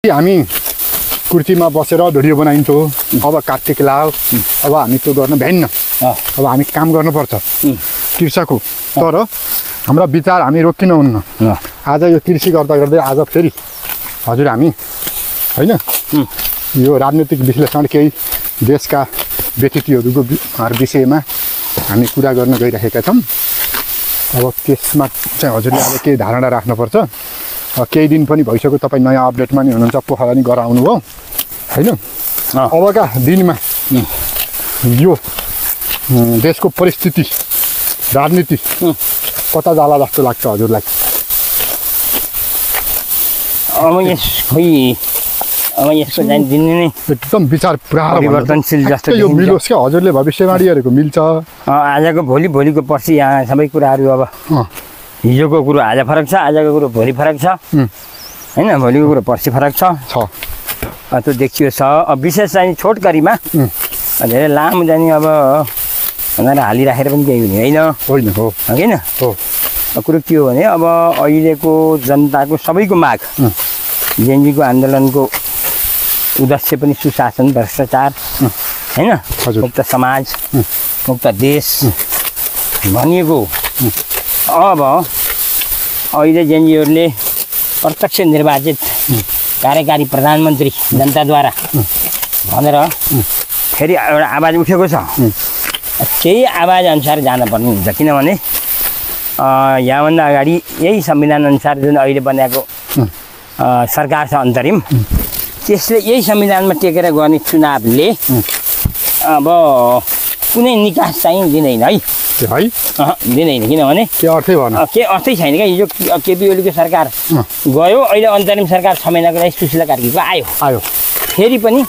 हामी कुर्सीमा बसेर भिडियो बनाइन्छौँ। अब कार्तिक लाल अब हामी त्यो गर्न भ्यान्न। अब हामी काम गर्नुपर्छ कृषक हो। तर हाम्रा विचार हामी रोकिनुहुन्न। आज यो कृषि गर्दा गर्दै आज फेरि हजुर हामी हैन यो राजनीतिक विश्लेषण केही देशका व्यक्तित्वहरूको विषयमा हामी कुरा गर्न गइरहेका छौँ। अब त्यसमा चाहिँ हजुरले अब केही धारणा राख्नुपर्छ। केही दिन पनि भइसक्यो तपाईँ नयाँ अपडेटमा नि हुनुहुन्छ, पोखरा नि गराउनु भयो हैन। अबका दिनमा यो देशको परिस्थिति राजनीति कता जाला जस्तो लाग्छ हजुरलाई? अब यसको दिन नै एकदम विचार पुरा परिवर्तनशील जस्तो यो मिलोस् क्या हजुरले भविष्यवाणीहरूको मिल्छ। आजको भोलि, भोलिको पर्सि यहाँ सबै कुराहरू अब हिजोको कुरो आज फरक छ, आजको कुरो भोलि फरक छ हैन, भोलिको कुरो पर्सि फरक छ। त्यो देखियो छ। अब विशेष चाहिँ छोटकरीमा धेरै लामो जाने अब भनेर हालिराखेर पनि केही हुने होइन होइन हो। कुरो के हो भने अब अहिलेको जनताको सबैको माग जेएनजीको आन्दोलनको उद्देश्य पनि सुशासन, भ्रष्टाचार हैन, मुक्त समाज, मुक्त देश भनिएको। अब अहिले जेएनजीहरूले प्रत्यक्ष निर्वाचित कार्यकारी प्रधानमन्त्री जनताद्वारा भनेर फेरि एउटा आवाज उठेको छ। केही आवाज अनुसार जानुपर्ने हुन्छ, किनभने यहाँभन्दा अगाडि यही संविधान अनुसार जुन अहिले बनाएको सरकार छ अन्तरिम, त्यसले यही संविधानमा टेकेर गर्ने चुनावले अब कुनै निकास चाहिँ दिँदैन है, दिँदैन। किनभने के अर्थै छैन क्या। हिजो केपी ओलीको सरकार गयो, अहिले अन्तरिम सरकार 6 महिनाको लागि सुशीला कार्कीको आयो। फेरि पनि